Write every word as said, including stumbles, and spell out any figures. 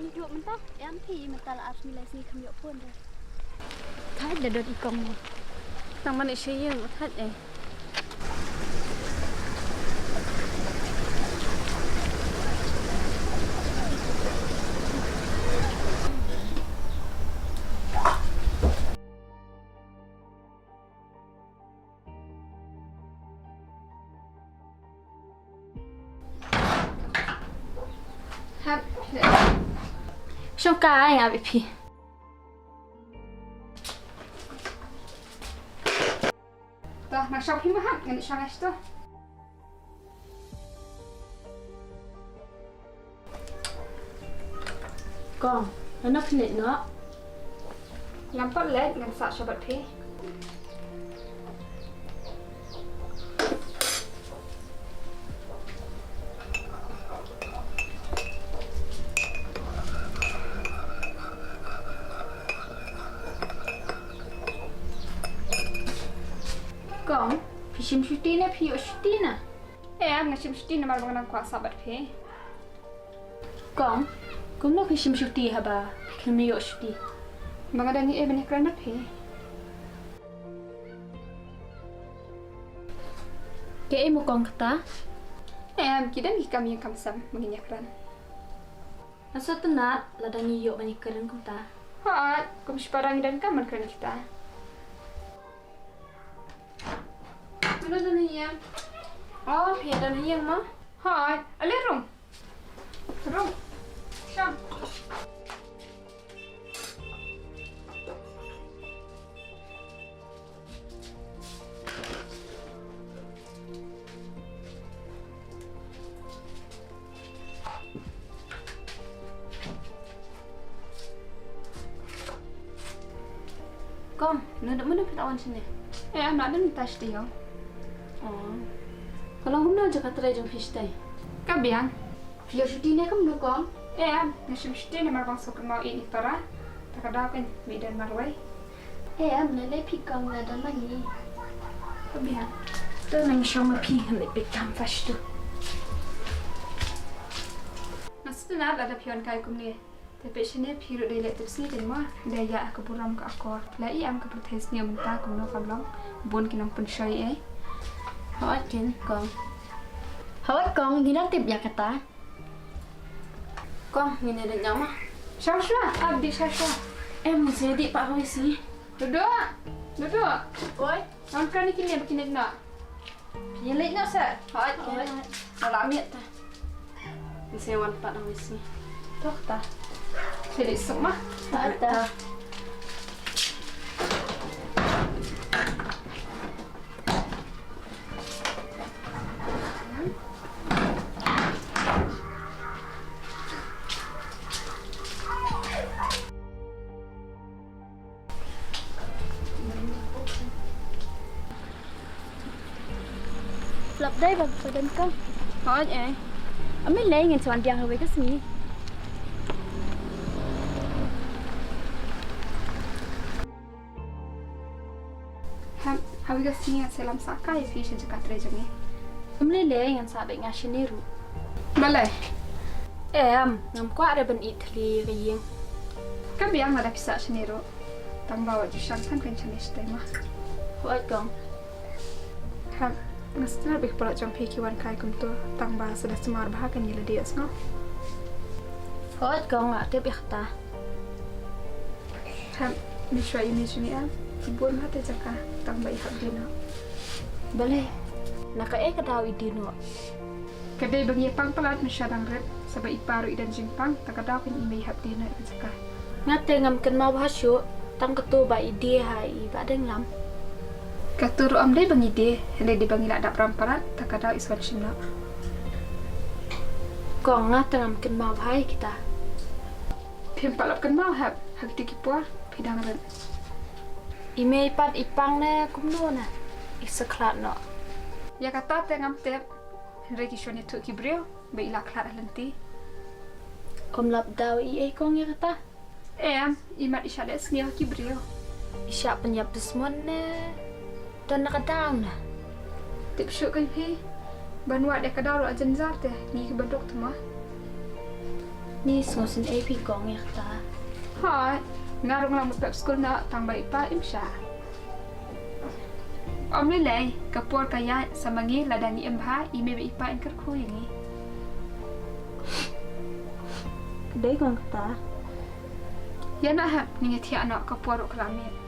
Ïoh mynta, em phi mynta la ar sngi lai sngi kham ïoh phone re. Thait da dot i kong mo. Tang man i sha ïing u thait eh. Hap. Shong kai nga bit phi. Toh, nang shong phi ma hap, ngan shong ash to. Kong, ano phi leit noh? Ngam pat leit, ngan sah sha bad phi. Kong, phi shim shuti ne phi ïoh shuti na? Em, nga shim shuti namar ba nga dang kwah sah bad phi. Kong, kumno phi shim shuti haba phim ïoh shuti? Ba nga dang ïoh ban ïakren bad phi. Kaei mo kong kata? Em, ki don ki kam ïing kam sem ba ngin ïakren. Nga sngewtynnat lada ngi ïoh ban ïakren kumta. Hooid, kum shipara ngi donkam ban kren kita. Mano don ha ïing? Oh, phi don ha ïing mo? Hooid, ale rung. Rung. Shong. Kong, naduh mynno phi la wan shane? Eh, naduh mynta shatei. Oh. Ka long kumno jaka trei jong phi shatei? Ka biang. Phi ïoh shuti ne kumno kong? Eh, nga shim shuti namar ba nga sngewkynmaw ïa i para. Ta ka daw kan mih don marwei. Eh, lei lei phi kong, nga don ma ngi. Ka biang. To nang shong ma phi, ngan leit peit kam fash tu. Nga sngewtynnat lada phi wan kai kumne. Te peit shane phi ruh dei leh tipsngi dei mo. Dei ïa ka burom ka akor. La i am ka pyrthei sniew mynta kumno kam long. Bun ki nongpynshoi eh. Hooid keiñ kong. Hooid kong, ngi la tip ïa kata. Kong, ngin ïa dih ñiah ma. Sha shuwa, ap dih sha shuwa. Em, ngin sa ïa dih pat ha wei sngi. Duduk, duduk. Oi. Wan kane kine ba kine noh. Ïa leit noh sa. Hooid, hooid. Nga la miet ta. Ngin sa ïa wan pat ha wei sngi. Tok ta. Sa dih suk ma. Hooid ta. Lap dei ba ka don ka. Hooid eh. Ym lei, ngin sa wan biang ha wei ka sngi. Ha, ha wei ka sngi ngan sa lam sah kai ïa phi sha jaka trei jong ngi. Ym lei lei, ngan sah beit nga shane ruh. Balei? Em, ngam kwah re ban ïeh thli ka ïing. Ka biang lada phi sah shane ruh. Tang ba wat ju shang than kan shane shatei ma. Hooid kong. Ha, nga sngewtynnat ba ki paralok jong phi ki wan kai kumto. Tang ba sa da sumar bha kan ïa lade ïohsngew. Hooid kong, nga tip ïa kata. Hap, mynshuwa ïa ine i jingïa, i bun ha te jaka, tang ba i hap die noh. Balei? Na kaei ka daw i die noh? Ka dei ba ngi ïa pang palat mynshuwa dang rit, sa ba i pa ruh i don jingpang, ta ka daw kan i mei hap die noh ïa ka jaka. Nga te ngam kynmaw bha shuh, tang kato ba i die ha i Bah Denglam. Kato ruh ym dei ba ngi die, hynrei dei ba ngi la dap ram palat, ta ka daw i sa wan shim noh. Kong, nga te ngam kynmaw bha ïa kita. Phim pat lap kynmaw hep, ha kito ki por, phi dang rit. I mei pat i pang ne kumno na, i sa khlad noh. Ïa kata te ngam tip, hynrei ki shon ïathuh ki briew, ba i la khlad ha lynti. Ym lap daw i ei kong ïa kata. Em, i mat i shah leh sniew ha ki briew. I shah pynïap dusmon ne. Don na ka daw na. Tip shuh keiñ phi. Ban wad ïa ka daw ruh a jynjar te, ngi kiba duk te ma. Ni sngewsih ei phi kong ïa kata. Hooid, nga ruh nga la mut pep skul noh tang ba i pa im shah. Ym lei lei, ka por ka ïaid sa ma ngi lada ngi im bha, i mei bad i pa in kyrkhu ïa ngi. Dei kong kata. Ïa na hep, ngi thiah noh ka por ruh ka la miet.